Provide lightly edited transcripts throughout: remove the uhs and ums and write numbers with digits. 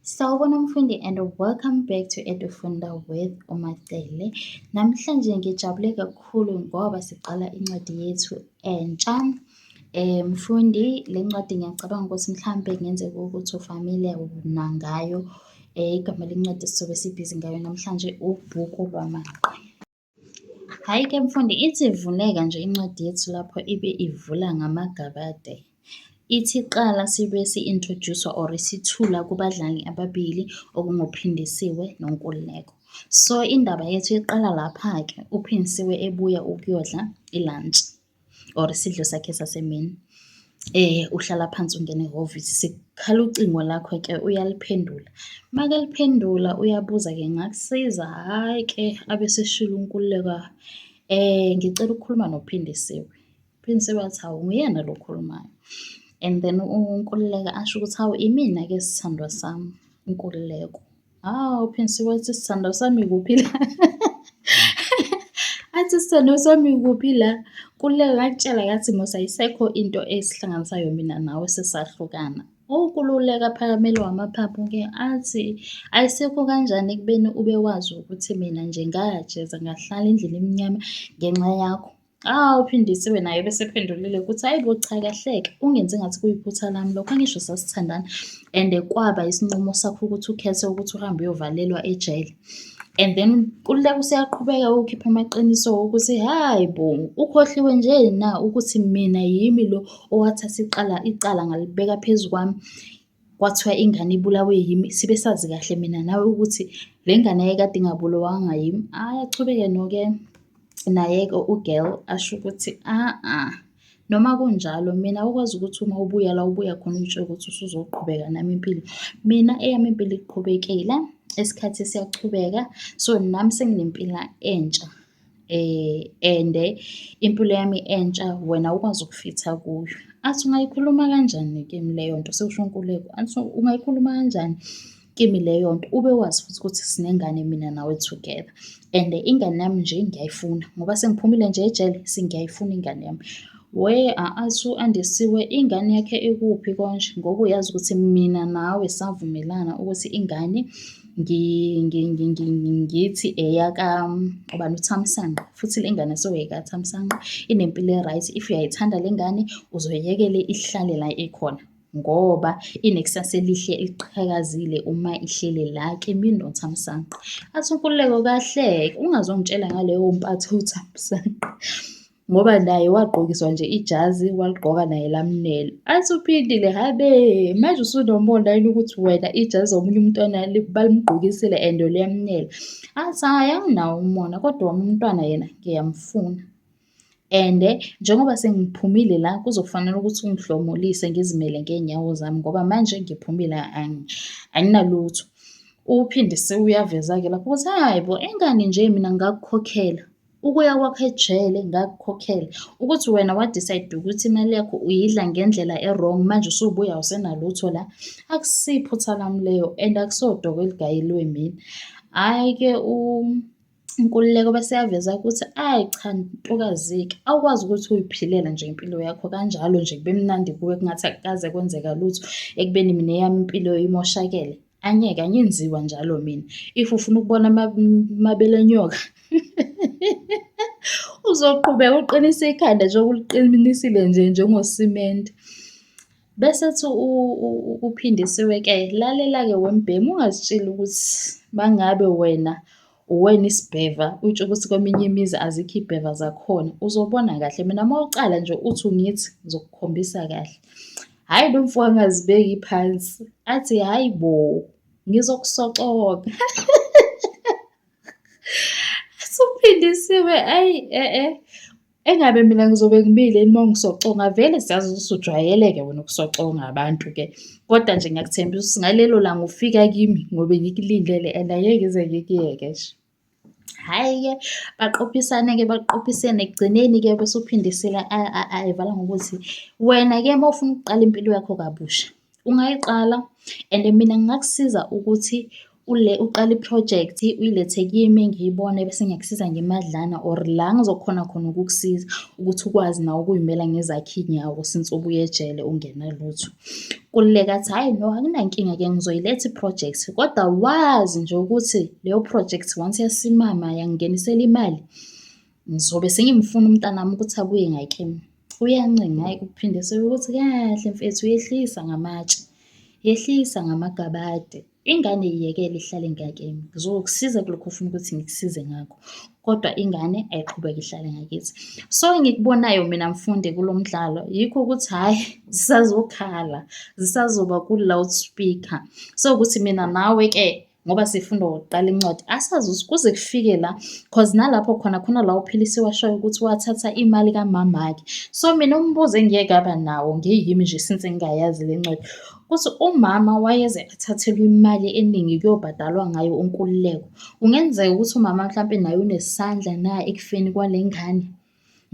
Sawubona mfundi and welcome back to Edufunda with uMaCele. Namhlanje ngijabule kakhulu ngoba siqala incwadi yethu entsha. Mfundi, le ncwadi ngiyacabanga ukuthi mhlampe kungenzeka ukuthi u-familiar nangayo. Igama lencwadi esizobe sibhizi ngayo namhlanje ubhuku lwamanqe. Hhayi-ke mfundi, ithi ivuleka nje incwadi yethu lapho ibe ivula ngamagabade. Ithi iqala sibe si-introduce-wa or sithula kubadlali ababili okunguPhindisiwe noNkululeko. So indaba yethu iqala lapha-ke uPhindisiwe ebuya ukuyodla i-lunch or isidlo sakhe sasemini. Uhlala phansi ungena ehhovisi sekukhala ucingo lakho-ke uyaliphendula. Makeliphendula uyabuza-ke, ngakusiza? Hhayi-ke abeseshilo uNkululeko, ngicela ukukhuluma noPhindisiwe. Phindisiwe athi, hawu nguyena lo okhulumayo. And then uNkululeko asho ukuthi, hawu imina-ke sithandwa sami, uNkululeko. Hawu Phindisiwe athi, sithandwa sami kuphi la? Athi sithandwa sami kuphi la? Nkululeko ngakutshela ngathi mos ayisekho into esihlanganisayo mina nawe sesahlukana. UNkululeko aphakamelwe amaphaphu-ke athi, ayisekho kanjani ekubeni ube wazi ukuthi mina nje ngajeza ngahlala endlini emnyama ngenxa yakho. Ah, uPhindisiwe naye besephendulile ukuthi hayi bo cha kahleke ungenze ngathi kuyiphutha lami lokho angisho sasithandana and kwaba isinqumo sakho ukuthi ukhethe ukuthi uhambe uyovalelwa ejele. And then Nkululeko useyaqhubeka ukukhipha amaqiniso ukuthi hhayi bo ukhohliwe nje na ukuthi mina yimi lo owathatha iqala icala ngalibeka phezu kwami. Kwathiwa ingane ibulawe yimi sibe sazi kahle mina nawe ukuthi le ngane yayikade ingabulawanga yimi. Hhayi achubeke no-ke naye-ke u-girl asho ukuthi a-a noma kunjalo mina ukwazi ukuthi uma ubuya la ubuya khona uy'tshele ukuthi usuzoqhubeka nami impilo. Mina eyami impilo iqhubekile, isikhathi siyachubeka so nami senginempilo entsha. And impilo yami entsha wena awukwazi ukufitha kuyo. Athi ungayikhuluma kanjani kimi leyo nto, sekusho uNkululeko, athi ungayikhuluma kanjani kimi leyo nto ube wazi futhi ukuthi sinengane mina nawe together. And ingane yami nje ngiyayifuna ngoba sengiphumile nje ejele sengiyayifuna ingane yami. We athi u-Andisiwe ingane yakhe ikuphi konje ngoba uyazi ukuthi mina nawe savumelana ukuthi ingane ngithi eyaka ubani uThamsanqa futhi le ngane seweyikaThamsanqa inempilo e-right. If uyayithanda le ngane uzoyiyekela ihlale la ikhona ngoba inekusasa elihle eliqhakazile uma ihleli la kimi noThamsanqa. Athi uNkululeko kahle-ke ungazongitshela ngaleyo mpatho uThamsanqa. Ngoba naye wagqokiswa nje ijazi waligqoka naye lamnela. Athi uPhindile, habe manje usunomona yini ukuthi wena ijazi omunye umntwana balimgqokisile and liyamnela. Athi hhayi anginawo umona kodwa wami umntwana yena ngiyamfuna. And njengoba sengiphumile la kuzofanele ukuthi ungihlomulise ngizimele ngey'nyawo zami ngoba manje ngiphumile anginalutho. Uphinde uyaveza-ke lapho ukuthi hhayi bo engani nje mina ngingakukhokhela. Ukuya kwakho ejele ngakukhokhela. Ukuthi wena wa-decide ukuthi imali yakho uyidla ngendlela e-wrong manje usubuya awusenalutho la, akusiyo iphutha lami leyo and akusodokwe eligayelwe mina. Hhayi-ke uNkululeko bese eyaveza ukuthi ayi cha ntokazi-ke awukwazi ukuthi uy'philele nje impilo yakho kanjalo nje kube mnandi kuwe kungathi akukaze kwenzeka lutho ekubeni mina eyami impilo imoshakele. Angeke angenziwa njalo mina. If ufuna ukubona amabele enyoka uzoqhubeka uqinise ikhanda njengoba uliqinisile nje njengosimende. Bese ethi uPhindisiwe-ke, lalela-ke wembhemu ungazitsheli ukuthi mangabe wena uwena isibheva utsho ukuthi kweminye imizi azikho iy'bheva zakhona. Uzobona kahle mina uma ucala nje uthi ungithi ngizokukhombisa kahle. Hhayi lo mfo angazibeki phansi athi hhayi bo ngizokusoconga. Usuphindisiwe ayi e-e. Engabe mina ngizobe ngimile yini uma ungisoconga vele siyazi ukuthi usujwayele-ke wena ukusoconga abantu-ke. Kodwa nje ngiyakuthembisa ukuthi ngalelo langa ufika kimi ngobe ngikulindele and angeke ngize ngikuyeke nje. Hhayi-ke baqophisane-ke baqophisene ekugcineni-ke bese uphindisela evala ngokuthi wena-ke uma ufuna ukuqala impilo yakho kabusha ungayiqala and mina ngingakusiza ukuthi Uqale iphrojekthi uyilethe kimi ngiyibone bese ngiyakusiza ngemadlana or la ngizokhona khona ukukusiza ukuthi ukwazi nawe ukuy'mela ngezakho iy'nyawo since ubuya ejele ungenalutho. Nkululeko athi, hhayi no, anginankinga-ke ngizoyiletha iphrojekthi kodwa wazi nje ukuthi leyo phrojekthi once yasimama yangingenisela imali, ngizobe sengimfuna umntanami ukuthi abuye ngakimi. Uyancenga-ke uPhindisiwe ukuthi kahle mfethu yehlisa ngamatshe, yehlisa ngamagabade. Ingane yiyekele ihlale ngakimi, ngizokusiza kulokhu ofuna ukuthi ngikusize ngakho, kodwa ingane ayiqhubeke ihlale ngakithi. So engikubonayo mina mfundi kulo mdlalo yikho ukuthi hhayi zisazokhala, zisazoba ku-loudspeaker. So ukuthi mina nawe-ke ngoba sifunda ngokuqala incwadi asazi ukuthi kuze kufike la cause nalapho khona khona la uPhilisiwe ashoyo ukuthi wathatha imali kamamakhe. So mina umbuzo engiye ngaba nawo ngiyimi nje since ngingayazi le ncwadi ukuthi umama wayeze athathelwe imali eningi kuyobhadalwa ngayo uNkululeko. Kungenzeka ukuthi umama mhlampe naye unesandla na ekufeni kwale ngane?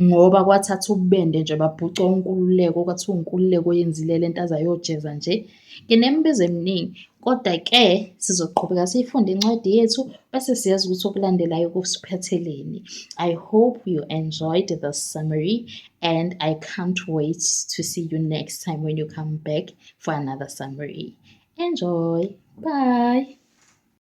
Ngoba kwathatha ububende nje babhuca uNkululeko kwathiwa uNkululeko oyenzile le nto aze ayojeza nje. Nginemibuzo eminingi, kodwa-ke sizoqhubeka siyifunde incwadi yethu bese siyazi ukuthi okulandelayo kusiphatheleni. I hope you enjoyed the summary and I can't wait to see you next time when you come back for another summary. Enjoy! Bye!